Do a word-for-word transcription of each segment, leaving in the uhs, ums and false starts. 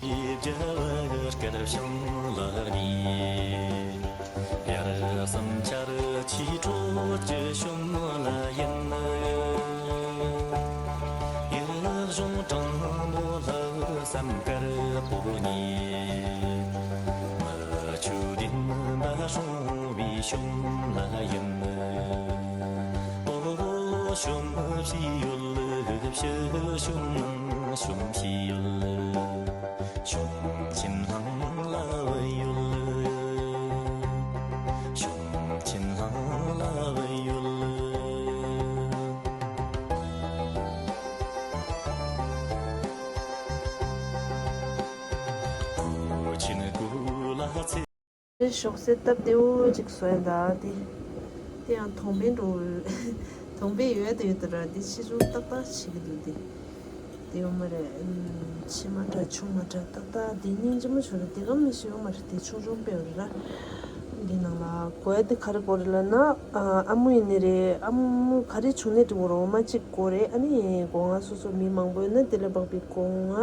རྒྱལ་བ་སྐལ་བྱང་ལ་ཉེ། དབྱར་གསུམ་ཆར་ཆུ་འཕྲོད་ཀྱི་ཤོམ་ལ་ཡིན། ཡུལ་ལྗོངས་དྲང་མོ་ལྷག་བསམ་དཀར་པོ་ཉེ། མི་ཆོས་བདེན་པ་སྲུང་བའི་ཤོམ་ལ་ཡིན། ཨོ་ཤོམ་ཞིག་ཡོད། ཕྱི་ཤོམ་ནང་ཤོམ་ཞིག་ཡོད། ཤོམ་ཆེན་ལྷང་ལ་བུད་ཡོད། ཤོམ་ཆེན་ལྷང་ལ་བུད་ཡོད། ཤོག་སེར་སྟབས་བདེ་བོ་ཅིག་བཟོ་ཡ་འདུག་དེ། དེ་ཡང་དོང་པའི་འགྲོ། དོང་པའི་ཡོད་དེ་ཡོད་དེ་ར་དེ་ཕྱི་ཚུལ་ཏག་ཏག་བྱེད་ཀྱི་འདུག་དེ། དེ་ཡོད་མ་རེད། ཨམ། ཆེ་མ་འདྲ་ཆུང་མ་འདྲ་ཏག་ཏག་དེ་སྙིང་རྗེ་མོ་བྱུང་རེད། དེ་ག་མི་ཤེས་ཡོད་མ་རེད། དེ་ཆུང་ཆུང་དཔེ་ཡོད་རེད་ར། དེ་ནང་ལ་དགོས་ཡ་དེ་ག་རེ་དགོས་རེད་ལབ་ན། ཨ། ཨ་མོ་ཡིན་ནི་རེད། ཨ་མོ་ག་རེ་བྱུང་ནས་འགྲིག་གོ་རེད། འོ་མ་གཅིག་དགོས་རེད། ཨ་ནི་སྒོ་ང་སོ་སོ་མི་མང་པོ་ཡོད་ན་དེ་ལ་དཔག་པའི་སྒོ་ང་།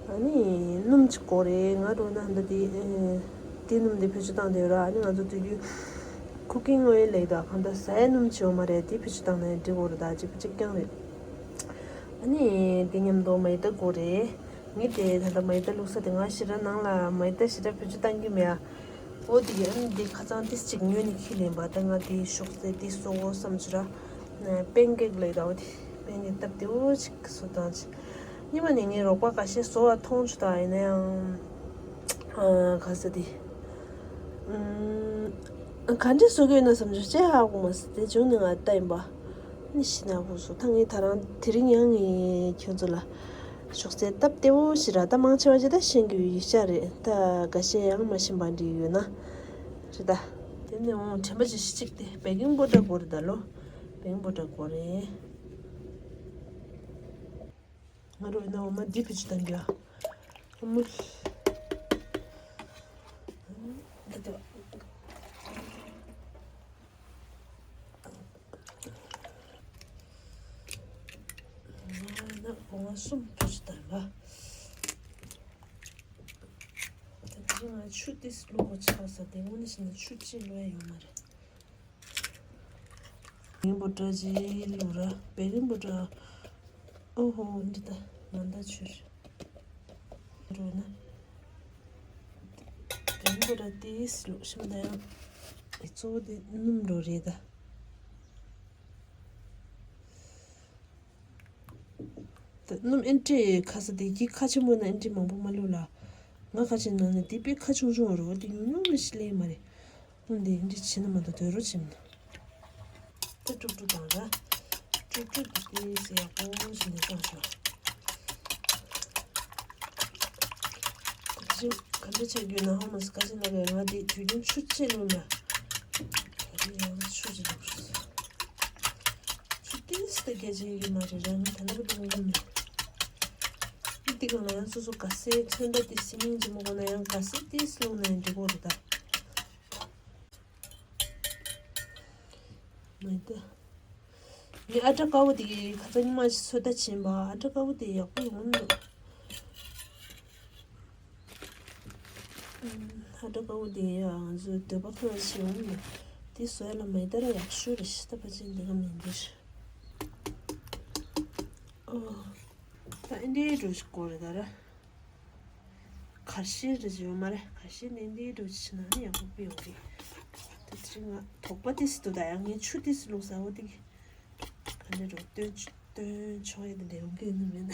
ཨ་ནི་སྣུམ་གཅིག་དགོས་རེད། ང་འགྲོ་ན་ཧ་འདི། ཨེ། དེ་སྣུམ་དེ་བེད་སྤྱོད་བཏང་བསྡད་ཡོད་ར། ཨ་ནི་ང་ཚོ་དུས་རྒྱུན་ཁུ་ཀིང་ཨོའི་ལ་ཡོད་ད། གང་ལྟར་ཟ་ཡ་སྣུམ་ཅིག་ཡོད་མ་རེད། དེ་བེད་སྤྱོད་བཏང་ན་འགྲིག་གོ་རེད། ད་གཅིག་པ་གཅིག་རྐྱང་རེད། ཨ་ནི་དེ་མཉམ་དུ་མེ་ཏ་དགོས་རེད། ངས་དེ་ད་ལྟ་མེ་ཏ་བླུགས་ས་དེ་ང་ཞེ་དྲག་ནང་ལ་མེ་ཏ་ཞེ་དྲག་བེད་སྤྱོད་བཏང་གི་མེད་ཨ། འོ་དེ་གི་ཨ་ནི་དེ་ཁ་ཚང་ཏིས་གཅིག་ཉོས་ནས་ཁྱེར་ལེན་པ། ད་ང་དེ་ཤོག་ཚེ་དེ་གསོ་བོ་བསམ་ཚུལ་ར། པེན་ཀེག་ལ་ཡོད་ད། འོ་དེ་པེན་ཀེག་སྟབས་བདེ་བོ་ཅིག་བཟོ་སྟངས་ཅིག་སྔོན་མ་ནས་ངའི་རོགས་པ་ཁ་ཤས་བཟོ་བ་མཐོང་བྱུང་། ད་ཡིན་ན་ཡང་། ཨ། ག་ས་དེ། ཨམ། ག་འདྲས་བཟོ་གི་ཡོད་ན་བསམ་བྱུང་། ཅི་ཧ་གོ་མ་སོང་། དེ་བྱུང་ནས་ང་ལྟ་ཡིན་པ། ནི་ཤི་ན་བུ་སོ་ད་ངས་ད་རང་དེ་རིང་ཡང་ངས་ཁྱོད་ཚོ་ལ་ཤོག་ཚེ་སྟབས་བདེ་བོ་ཞིག་ར། ད་མང་ཆེ་བ་ཅིག་ད་ཤེས་ཀྱི་ཡོད་ཤག་རེད། ད་འགའ་ཤས་ཡང་མ་ཤེས་པ་འདྲ་ཡོད་ན་རེད་ད། དེ་ནས་འོང་དྲན་པ་ཅིག་ཤི་ཅིག་དེ་བེ་ཀིང་པའུ་ཌར་དགོས་རེད་ད་ལོ། བེ་ཀིང་པའུ་ཌར་དགོས་རེད། ང་རོ་ཡིན་ན་འོ་མ་འདི་བེད་སྤྱོད་གཏང་རྒྱུ་ཨ། འོ་མ། འདི་དེ། ང་ན་འོ་མ་གསུམ་བེད་སྤྱོད་གཏང་རྒྱུ་ཨ། ད་དེ་ང་ཆུ་ཏིས་བླུགས་གོ་ཆགས་ས་དེ་དངོས་གནས་བྱས་ན་ཆུ་ཅི་བླུགས་ཡ་ཡོད་མ་རེད། བེ་ཀིང་པའུ་ཌར་ཅིག་བླུགས་ར། བེ་ཀིང་པའུ་ཌར། ཨོ་ཧོ། འདི་ད་མ་འདའ་ཆུ་རེད། རོ་ན། བེ་ཀིང་པའུ་ཌར་ཏིས་བླུགས་ཤིང་ད་ཡང་། ཨེ། གཙོ་བོ་དེ་སྣུམ་རོ་རེད་ད། ད་སྣུམ་ཨེ་འདྲས་ཁ་ས་དེ་གི་ཁ་ཆེན་པོ་ན་ཨེ་འདྲས་མང་པོ་མ་བླུགས་ལ། ང་ཁ་ཆེན་ནང་ནས་དེ་དཔེ་ཁ་ཆུང་ཆུང་རོ་དེ་ཉུང་ཉུང་ཞིག་ལེན་མ་རེད། འོན་ཏེ་འདི་བྱས་ན་མ་གཏོགས་དོད་རོ་བྱེད་མི་ནུས། ད་དཀྲུག་དཀྲུག་དང་ར། དཀྲུག་དཀྲུག་འདི་ཏིས་ཡག་པོ་བྱས་ནས་བཏང་ཤོག་ད་ཅི་ག་འདྲ་བྱ་རྒྱུ་ན་ཧོ་མ་སི་ཀ་ཅི་ན་ག་ང་འདི་དུས་རྒྱུན་ཆུ་ཅི་ལུག་ན། ད་ཅི་ཡང་ཆུ་ཅི་ལུག་ཆུ་ཏིས་ད་རྒྱ་ཅི་ཡི་མ་རེད་ར། ང་ད་ན་ག་དུ་མི་མི་འདི་ག་ང་ཡང་སོ་སོ་ག་སེ་ཚོན་ད་ཏིས་སི་མིང་ཅི་མ་གོ་ན་ཡང་ག་སེ་ཏིས་ལུག་ན་ཡང་འགྲིག་གོ་རེད་ད། མེད་ད། ངའི་ཨ་བྲ་དཀར་པོ་དེ་གི་ཁ་ཚ་ཉི་མ་ཞིག་ཚོད་ལྟ་བྱིན་པ། ཨ་བྲ་དཀར་པོ་དེ་ཡག་པོ་ཡོང་གི་འདུག་ཨ་བྲ་དཀར་པོ་དེ་ཡ་ང་ཚོའི་འདོད་པ་ཁོ་ན་ཞིག་ཡོང་གི་འདུག་དེ་བཟོ་ཡ་ལ་མེད་ད་ར་ཡག་ཤོས་རེད་ཤི་ད། ཕ་ཆེན་འདི་ག་མིན་འདིར། ཨོ། ད་ཨེ་འདྲའི་འགྲོ་ཞིག་དགོས་རེད་ད་ར། གར་ཤེལ་རེ་ཅིག་ཡོད་མ་རེད། གར་ཤེལ་ནས་འདིའི་འགྲོ་ཅིག་ན་ནི་ཡག་པོ་པི་ཡོང་གི། ད་དེ་རིང་ང་དོགས་པ་ཏིས་འདུག་ད་ཡང་ངས་ཆུ་ཏིས་བླུགས་ས་འོ་དེ་གི་ག་ནས་འགྲོ་སྟོན་སྟོན་ཆོག་ཡ་དེ་འདྲ་ཡོང་གི་ཡོད་ནི་མེད་ན།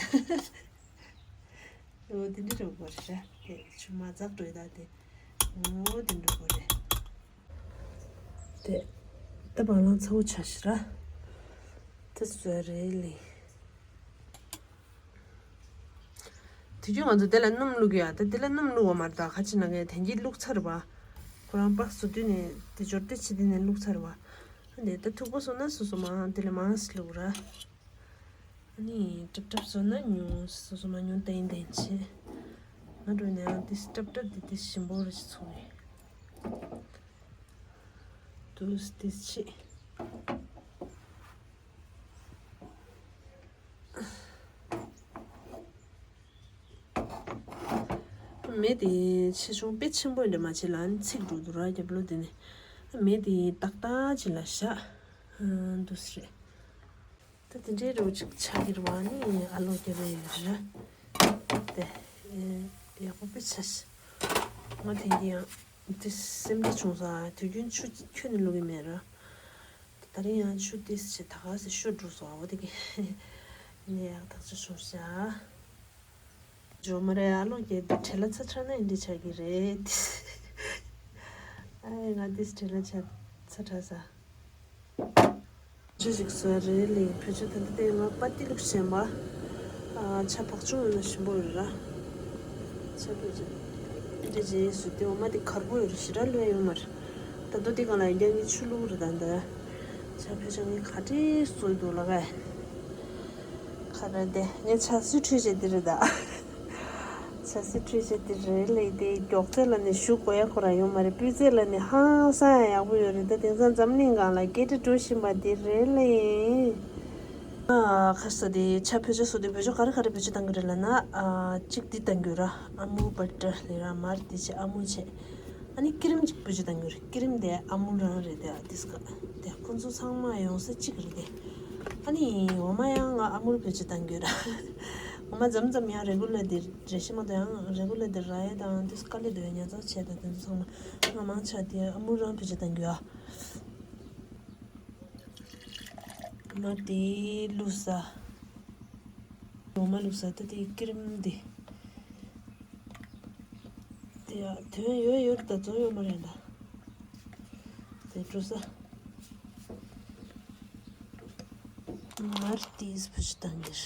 འོ་དེ་འདྲ་འགྲོ་དགོས་རེད་ཤ། དེ་ཆུ་མ་འཛག་འགྲོ་ཡ་ད་དེ། འོ་དེ་འགྲོ་དགོས་རེད། དེ་ད་བང་ལང་ཚ་བོ་ཆ་ཤི་ར། དེ་བཟོས་རེད་ལི། དེ་རྒྱུ་ང་ཚོ་དེ་ལ་སྣུམ་བླུགས་ཡ། ད་དེ་ལ་སྣུམ་བླུགས་པ་མ་རེད། ད་ཁ་ཅིག་ན་ངས་དེང་གི་བླུགས་ཚར་བ། ཁོ་རང་པགས་བཟོ་དུས་ནས་དེ་སྦྱོར་དེ་ཕྱི་དེ་ནས་བླུགས་ཚར་བ། ཨ་ནི་ད་མཐུག་པོ་བཟོ་ན་སོ་སོ་མང་དེ་ལས་མང་སི་བླུགས་ར། ཨ་ནི་ཀྲབ་ཀྲབ་བཟོ་ན་ཉུང་སོ་སོ་མ་ཉུང་ཏན་ཏན་ཆེ། ང་འགྲོ་ནས་ཨང་དེ་ཀྲབ་ཀྲབ་དེ་དེ་ཞིམ་པོ་རེ་ཚོང་ཡིན། དུས་དེ་ཆེ། མེ་དེ་ཆེ་ཆུང་དཔེ་ཆེན་པོ་འདྲ་མ་བྱེད་ལ་ཨ་ནི་ཚིག་འགྲོ་འདུག་ར་རྒྱབ་ལོགས་དེ་ནས། མེ་དེ་ཏག་ཏག་ཅིག་ལ་བཞག་འདུག་སེ་རེད། ད་དེ་འདྲའི་རོ་ཅིག་ཆགས་ཀྱི་རེད་བ། ནི་ཨ་ལོ་རྒྱབ་ཡོད་ར། དེ་ཡག་པོ་དཔེ་ཆ་ཤི། ང་དེང་གི་ཡང་དེ་སེམས་ཁྲལ་བྱུང་ས། དུས་རྒྱུན་ཆུ་ཁྱོན་ནས་བླུག་གི་མེད་ར། ད་རིང་ཡང་ཆུ་ཏིས་ཆེ་ད་ག་སེ་ཤོར་འགྲོ་སོང་བ། དེ་གི་ནས་ཡག་ཐག་ཆོད་ཤོར་བྱ། ཇོ་མ་རེ་ཨ་ལོ་རྒྱལ་འདི་བྲེལ་ལ་ཚ་ཚ་ན་འདི་ཆགས་ཀྱི་རེད། ཨའི་ང་འདིས་བྲེལ་ལ་ཚ་ཚ་ས། ཆུ་ཞིག་བཟོ་རེད་ལེ། བུ་ཆུ་ད་ལྟ་དེ་ང་པ་ཏི་ལུག་ཞན་པ། ཨ་ཆ་བག་ཆུང་ཡོད་ན་ཞིམ་པོ་ཡོད་ར། ཆ་བུ་ཆུ་འདི་རྗེས་སུ་དེ་འོ་མ་དེ་གར་པོ་ཡོད་ར། ཞེ་དྲག་ལོས་ཡོད་མ་རེད། ད་དུང་དེ་གང་ལ་ཡིན་ཀྱང་ངས་ཆུ་བླུགས་རེད། ད་འདི་ཆ་བུ་ཆུ་ངས་ག་འདྲས་བཟོས་འདུག་ལ་གས། ཁ་ར་དེ་ངས་ཆ་སི་ཁྲུས་བྱེད་དེ་རེད་ད། ཆ་སི་ཁྲུས་བྱེད་དེ་རེད་ལེ། དེ་མགྱོགས་ཚད་ལ་ནི་ཞུ་དགོས་ཡ་ཁོ་ར་ཡོད་མ་རེད། སྤུས་ཚད་ལ་ནི་ཧང་སང་ཡ་ཡག་པོ་ཡོད་རེད། ད་དེང་སང་འཛམ་གླིང་སྒང་ལ་སྐད་ཆ་འགྲོ་བཞིན་པ་དེ་རེད་ལེ། ཨ་ཁ་ས་དེ་ཆ་བེད་སྤྱོད་སུ་དེ་བེད་སྤྱོད་ག་རེ་ག་རེ་བེད་སྤྱོད་བཏང་གི་རེད་ལབ་ན། ཨ་གཅིག་འདི་བཏང་གི་ཡོད་ར། ཨ་མུལ་བ་ཊར་ལབ་ར། མར་དེ་ཆ་ཨ་མུལ་བྱས། ཨ་ནི་ཀི་རིམ་གཅིག་བེད་སྤྱོད་བཏང་གི་ཡོད་རེད། ཀི་རིམ་དེ་ཨ་མུལ་རང་རེད་དེ། ཨ་དིས་ཀ་དེ་ཁོ་ཚོ་ཚང་མ་ཡོང་ས་གཅིག་རེད་དེ། ཨ་ནི་འོ་མ་ཡང་ང་ཨ་མུལ་བེད་སྤྱོད་བཏང་གི་ཡོད་ར། འོ་མ་མཚམས་མཚམས་ཡང་རེ་གུ་ལར་དེ་རེ་ཤི་མ་གཏོགས་ཡང་རེ་གུ་ལར་དེ་ར་ཡ་དང་དིས་ཀ་ལེ་དོ་ཡ་ཉ་ཚང་བྱས་དང་དེ་ཚོ་ཚང་མ་ང་མང་ཆ་དེ་ཨ་མུལ་རང་བེད་སྤྱོད་བཏང་གི་ཡོད། ང་དེ་བླུགས་ས། འོ་མ་བླུགས་ས་ད་དེ་ཀི་རིམ་དེ། དེ་ཡ་དོན་ཡོད་ཡོད་ད་རྫོགས་ཡོད་མ་རེད་ད། དེ་འགྲོ་ས། མར་ཏིས་བུ་ཆུ་བཏང་གིར།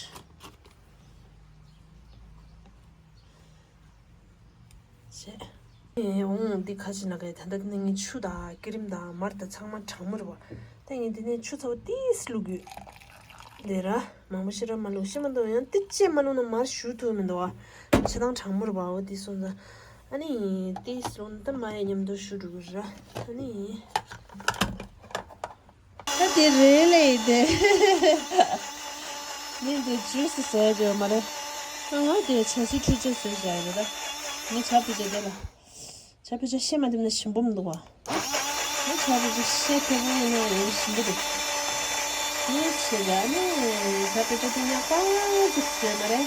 བྱས། ཨེ་འོང་འདི་ཁ་ཕྱི་ན་གའི་ད་ལྟ་འདི་ནས་ངས་ཆུ་དང་ཀི་རིམ་དང་མར་དང་ཚང་མ་གྲང་མོ་རེད་བ། ད་ངས་འདི་ནས་ཆུ་ཚ་བོ་ཏིས་བླུགས་ཡོད། ལས་ར་མང་པོ་ཞེ་དྲག་མ་བླུགས། ཤི་མ་འདུག་ཡང་ཏི་ཅེ་མ་བླུགས་ན་མར་ཞུ་ཐུབ་མི་འདུག་བ། ཆ་ཚང་གྲང་མོ་རེད་བ། འོ་འདི་སོང་ཙང་ཨ་ནི་ཏིས་བླུགས་ན་ད་མ་ཡ་མཉམ་དུ་ཞུ་འགྲོ་གི་ར། ཨ་ནི། ད་དེ་རེད་ལེ་དེ། ངས་འདི་ཇུས་བཟོས་ཡོད་མ་རེད། ང་དེ་ཆ་སི་ཁྲུས་ཆ་བཟོས་བཞག་ཡོད་རེད་ད། ངས་ཆ་བུ་ཆ་དེ་ལ། ཆ་བུ་ཆ་ཤེས་མ་འདེམས་ན་ཞིམ་པོ་མི་འདུག་བ། ངས་ཆ་བུ་ཆ་ཤེས་ཐུབ་པ་ཡིན་ན་ཡང་ཞིམ་པོ་འདུག་ངས་བྱས་ད་ནི་ཆ་བུ་ཆ་དེ་ཉག་པ་ཅིག་བཟོས་མ་རེད།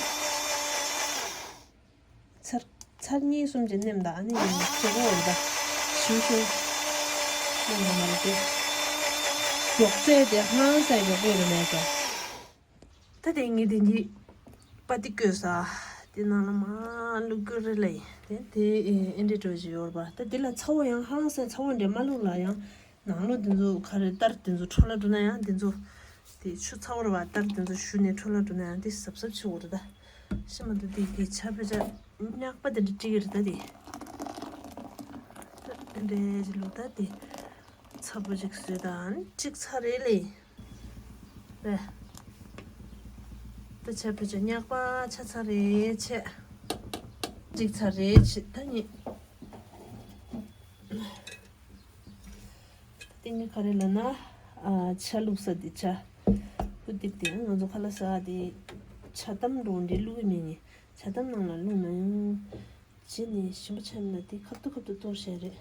ཚར་ཚར་གཉིས་གསུམ་ཅིག་མནན་དང་ཨ་ནི་ཡིན་ཟེར་གོ་འོ་ད་ཞུ་ཞུ་མནན་དང་མ་རེད་དེ། མགྱོགས་ཚད་དེ་ཧང་སང་མགྱོགས་པོ་ཡོད་མེད་ཀྱང་། ད་དེ་ངས་དེ་འདི་པ་ཏི་བསྐོལ་ས་དེ་ནང་ལ་མ་བླུགས་རྒྱུ་རེད་ལེ། དེ་དེ་ཨེ་འདྲས་འགྲོ་བཞིན་ཡོད་རེད་པ། ད་དེ་ལ་ཚ་བོ་ཡང་ཧང་སང་ཚ་བོ་འདྲས་མ་བླུགས་ལ་ཡང་། ནང་ལོགས་དེ་ཚོ་ག་རེ་ལྟར་དེ་ཚོ་འཕྲོ་བརླག་འགྲོ་ན་ཡང་དེ་ཚོ་དེ་ཆུ་ཚ་བོར་བ་ལྟར་དེ་ཚོ་ཞུ་ནས་འཕྲོ་བརླག་འགྲོ་ན་ཡང་དེ་གཟབ་གཟབ་བྱེད་དགོས་རེད་ད། ཤི་མ་འདུག་དེ་དེ་ཆ་བེ་ཆ་ཉག་པ་དེ་འདྲ་སྤྲད་ཀྱི་རེད་ད་དེ། ད་དེ་འདྲའི་ལུགས་ད་དེ་ཚ་པོ་ཅིག་བཟོས་དང་ཅིག་ཚ་རེད་ལེ། རེད། ད་ཆ་བེ་ཆ་ཉག་པ་ཆ་ཚ་རེད་ཆེ། ཅིག་ཚ་རེད་ཆེ་ད་ཉེ། དེ་ནི་ག་རེ་ལབ་ན། ཨ་ཆ་བླུགས་ས་དེ་ཆ། ཧུ་དིབ་དེ་ང་ཚོ་ཁ་ལག་ཟ་དེ་ཆ་དམ་འགྲོ་འདྲེ་བླུགས་མེད་ནི། ཆ་དམ་ནང་ལ་བླུགས་ན་ཡང་། བྱས་ནས་ཞིམ་པོ་ཆགས་ན་དེ་ཁབ་ཏུ་ཁབ་ཏུ་གཏོར་བྱས་རེད།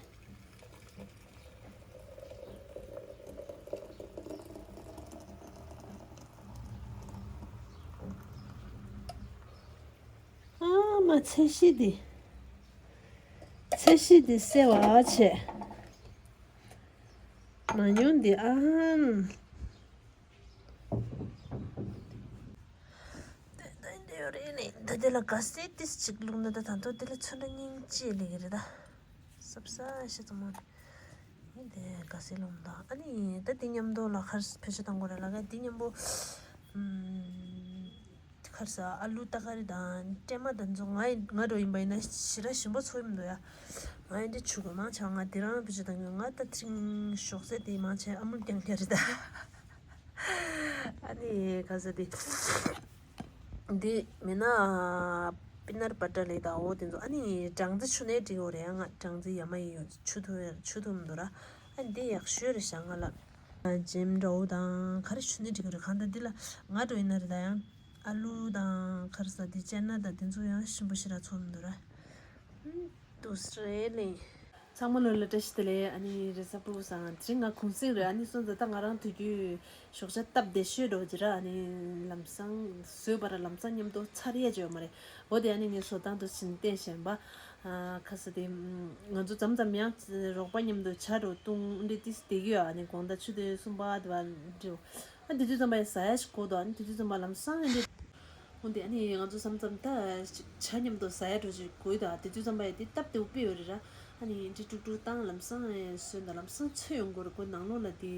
ཨ་མ་ཚད་གཞི་དེ། ཚད་གཞི་དེ་གསལ་བ་བྱས། མ་ཉུང་འདི་ཨ་ཧམ། དེ་དེ་འདྲ་ཡོད་རེད་ནི། ད་དེ་ལ་ག་སེ་ཏིས་ཅིག་བླུགས་ན་ད་ད་དུང་དེ་ལ་ཚོན་ཁྲ་སྙིང་རྗེ་ལེགས་རེད་ད། སབ་ས་ཤ་ཚང་མ་རེད། དེ་ག་སེ་ལོང་དང་ཨ་ནི་ད་དེ་མཉམ་དུ་ལ་ཁར་བེད་སྤྱོད་བཏང་དགོས་རེད་ལ་ག་དེ་མཉམ་པོ། ཁར་ས་ཨ་ལུ་ཏ་ཀ་རི་དང་ཀྲེ་མ་དང་ཚོ་ང་ང་འགྲོ་ཡིན་པ་ཡིན་ན་ཞེ་དྲག་ཞིམ་པོ་ཚོ་ཡིན་འདུག་ཡ། ང་ཡིན་དེ་ཆུ་གོ་མང་ཆེ་ང་དེ་རང་བེད་སྤྱོད་བཏང་གི། ང་ད་ཐིང་ཞོགས་ཟས་དེ་མང་ཆེ་ཨ་མུལ་རྐྱང་རྐྱང་རེད་ད། ཨ་ནི་ག་ས་དེ། འདི་མིན་ན་པི་ནར་བ་ཏར་ལེགས་དང་འོ་དེ་ཚོ། ཨ་ནི་སྦྲང་རྩི་ཆུ་ནས་བསྒྲིགས་ཡོད་རེད། ང་སྦྲང་རྩི་ཡ་མ་ཡི་ཡོད་ཆུ་ཐུང་ཆུ་ཐུང་མི་འདུག་ར། ཨ་ནི་འདི་ཡག་ཤོས་རེད་ཤག་ང་ལ། ཇེམ་འདྲ་བོ་དང་ག་རེ་ཆུ་ནས་བསྒྲིགས་ཡོད་རེད། གང་ལྟར་འདི་ལ་ང་འགྲོ་ཡིན་ན་རེད་ད། ཡང་ཨ་ལུ་དང་ག་རེ་ཟ་འདི་ཅན་ན་དང་དེ་ཚོ་ཡང་ཞིམ་པོ་ཞེ་དྲག་ཚོར་མི་འདུག་ར། ཨུ་སི་ཊྲེ་ལི། ཚང་མ་ལོ་ལ་བཀྲ་ཤིས་བདེ་ལེགས། ཨ་ནི་རེས་གཟའ་ཕུར་བུ་སང་དེ་རིང་ང་གུང་སེང་རེད། ཨ་ནི་སོང་ཙང་ད་ང་རང་དུས་རྒྱུན་ཞོགས་ཇ་སྟབས་བདེ་ཤོས་འགྲོ་གི་ར། ཨ་ནི་ལམ་སང་བཟོས་པ་ར་ལམ་སང་མཉམ་དུ་ཚར་ཡས་ཅོ་མ་རེད། འོ་དེ་ཨ་ནི་ངའི་བཟོ་སྟངས་དུ་ཕྱིན་བསྟན་བཞིན་པ། ཨ་ཁ་ས་དེ་ང་ཚོ་མཚམས་མཚམས་ཡང་རོགས་པ་མཉམ་དུ་ཇ་རུ་བཏུང་འདི་ཏིས་བསྡད་ཀྱི་ཡོད། ཨ་ནི་དགོང་དག་ཆུ་ཚོད་གསུམ་པ་དེ་བ་འགྲོ། ཨ་དེ་དུས་ཙམ་པ་ཡང་ཟ་ཡས་ཞིག་དགོས་འདུག་ཨ་ནི་དེ་དུས་ཙམ་པ་ལམ་སང་ཨ་ནི། འོན་ཏེ་ཨ་ནི་ང་ཚོ་མཚམས་མཚམས་ད་ཇ་མཉམ་དུ་ཟ་ཡ་འགྲོ་ཅིག་དགོས་ད། དེ་དུས་ཙམ་པ་ཡ་དེ་སྟབས་བདེ་པོ་དཔེ་ཡོད་རེད་ར། ཨ་ནི་དེ་དཀྲུག་དཀྲུག་བཏང་ལམ་སང་ཨེ་སོན་ད་ལམ་སང་ཚོས་ཡོང་དགོས་རེད། ཁོ་ནང་ལོགས་ལ་དེ་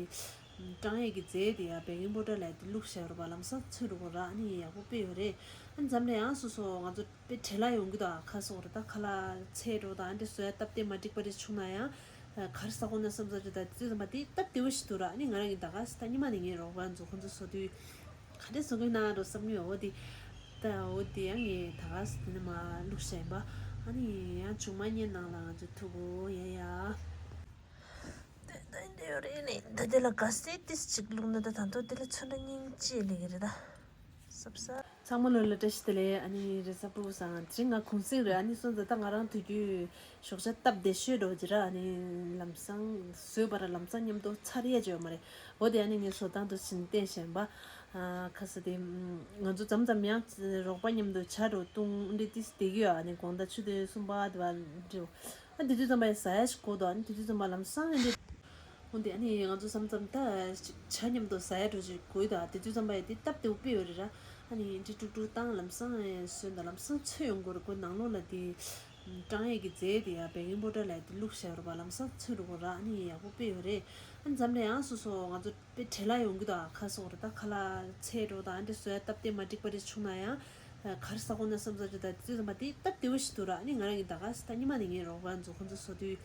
སྐྲངས་ཡས་ཀྱི་རྫས་དེ་ཡ་བེ་ཀིང་པའུ་ཌར་ལ་དེ་བླུགས་བཞག་རེད་པ། ལམ་སང་ཚོས་འགྲོ་དགོས་ར། ཨ་ནི་ཡག་པོ་དཔེ་ཡོད་རེད། ཨ་ནི་མཚམས་རེ་ཡང་སོ་སོ་ང་ཚོ་དཔེ་བྲེལ་བ་ཡོང་གི་འདུག་ཨ་ཁ་སོགས་རེད། ད་ཁ་ལག་ཚོས་འགྲོ་ད་ཨ་འདྲ་བཟོ་ཡ་སྟབས་བདེ་མ་འགྲིག་པ་རེ་བྱུང་ན་ཡང་ག་རེ་ཟ་དགོས་ན་བསམ་ཚར་རེད། ད་དེ་དུས་ཙམ་པ་དེ་སྟབས་བདེ་པོ་ཞིག་འདུག་ར། ཨ་ནི་ང་རང་གི་ད་ག་ས་ད་ཉི་མ་ནས་ངའི་རོགས་པ་ཚོ་ཁོ་ཚོ་བཟོ་དུས། ག་འདྲས་བཟོ་གི་ན་རོ་བསམ་གི་ཡོད། འོ་དེ་ད་འོ་དེ་ཡང་ངས་ད་ག་ས་དེ་ནས་མ་བླུགས་བཞག་ཡིན་པ། ཨ་ནི་ཡང་ཆུང་མ་ཉན་ནང་ལ་ང་ཚོ་ཐུག་གོ་ཡ་ཡ། དེ་ད་འདི་ཡོད་རེད་ནི། ད་དེ་ལ་ག་སེ་ཏིས་ཅིག་བླུགས་ན་ད་ད་དོ་དེ་ལ་ཚོན་ཁྲ་སྙིང་རྗེ་ལེགས་རེད་ད། སབ་ས། ཚང་མ་ལོ་ལ་བཀྲ་ཤིས་བདེ་ལེགས། ཨ་ནི་རེས་གཟའ་ཕུར་བུ་སང་དེ་རིང་ང་གུང་སེང་རེད། ཨ་ནི་སོང་ཙང་ད་ང་རང་དུས་རྒྱུན་ཞོགས་ཇ་སྟབས་བདེ་ཤོས་འགྲོ་གི་ར། ཨ་ནི་ལམ་སང་བཟོས་པ་ར་ལམ་སང་མཉམ་དུ་ཚར་ཡས་ཅོ་མ་རེད། འོ་དེ་ཨ་ནི་ངའི་བཟོ་སྟངས་དུ་ཕྱིན་བསྟན་བཞིན་པ། ཨ་ཁ་ས་དེ་ང་ཚོ་མཚམས་མཚམས་ཡང་རོགས་པ་མཉམ་དུ་ཇ་རུ་བཏུང་འདི་ཏིས་བསྡད་ཀྱི་ཡོད། ཨ་ནི་དགོང་དག་ཆུ་ཚོད་གསུམ་པ་དེ་བ་འགྲོ། ཨ་དེ་དུས་ཙམ་པ་ཡང་ཟ་ཡ་ཞིག་དགོས་འདུག་ཨ་ནི་དེ་དུས་ཙམ་པ་ལམ་སང་ཨ་ནི། འོན་ཏེ་ཨ་ནི་ང་ཚོ་མཚམས་མཚམས་ད་ཇ་མཉམ་དུ་ཟ་ཡ་འགྲོ་ཅིག་དགོས་འདུག་ཨ་དེ་དུས་ཙམ་པ་ཡང་དེ་སྟབས་བདེ་པོ་དཔེ་ཡོད་རེད་ར། ཨ་ནི་དེ་དཀྲུག་དཀྲུག་བཏང་ལམ་སང་ཨེ་སོན་ད་ལམ་སང་ཚོས་ཡོང་དགོས་རེད། ཁོ་ནང་ལོགས་ལ་དེ་སྐྲངས་ཡས་ཀྱི་རྫས་དེ་ཡ་བེ་ཀིང་པའུ་ཌར་ལ་དེ་བླུགས་བཞག་རེད་པ། ལམ་སང་ཚོས་འགྲོ་དགོས་ར། ཨ་ནི་ཡག་པོ་དཔེ་ཡོད་རེད། ཨ་ནི་མཚམས་རེ་ཡང་སོ་སོ་ང་ཚོ་དཔེ་བྲེལ་བ་ཡོང་གི་འདུག་ཨ་ཁ་སོགས་རེད། ད་ཁ་ལག་ཚོས་འགྲོ་ད་ཨ་འདྲ་བཟོ་ཡ་སྟབས་བདེ་མ་འགྲིག་པ་རེ་བྱུང་ན་ཡང་ག་རེ་ཟ་དགོས་ན་བསམ་ཚར་རེད། ད་དེ་དུས་ཙམ་པ་དེ་སྟབས་བདེ་པོ་ཞིག་འདུག་ར། ཨ་ནི་ང་རང་གི་ད་ག་ས་ད་ཉི་མ་ནས་ངའི་རོགས་པ་ཚོ་ཁོ་ཚོ་བཟོ་དུས་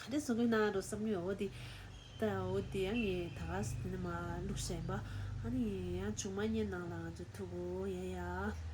ག་འདྲས་བཟོ་གི་ན་རོ་བསམ་གི་ཡོད། འོ་དེ་ད་འོ་དེ་ཡང་ངས་ད་ག་ས་དེ་ནས་མ་བླུགས་བཞག་ཡིན་པ། ཨ་ནི་ཡང་ཆུང་མ་ཉན་ནང་ལ་ང་ཚོ་ཐུག་གོ་ཡ་ཡ།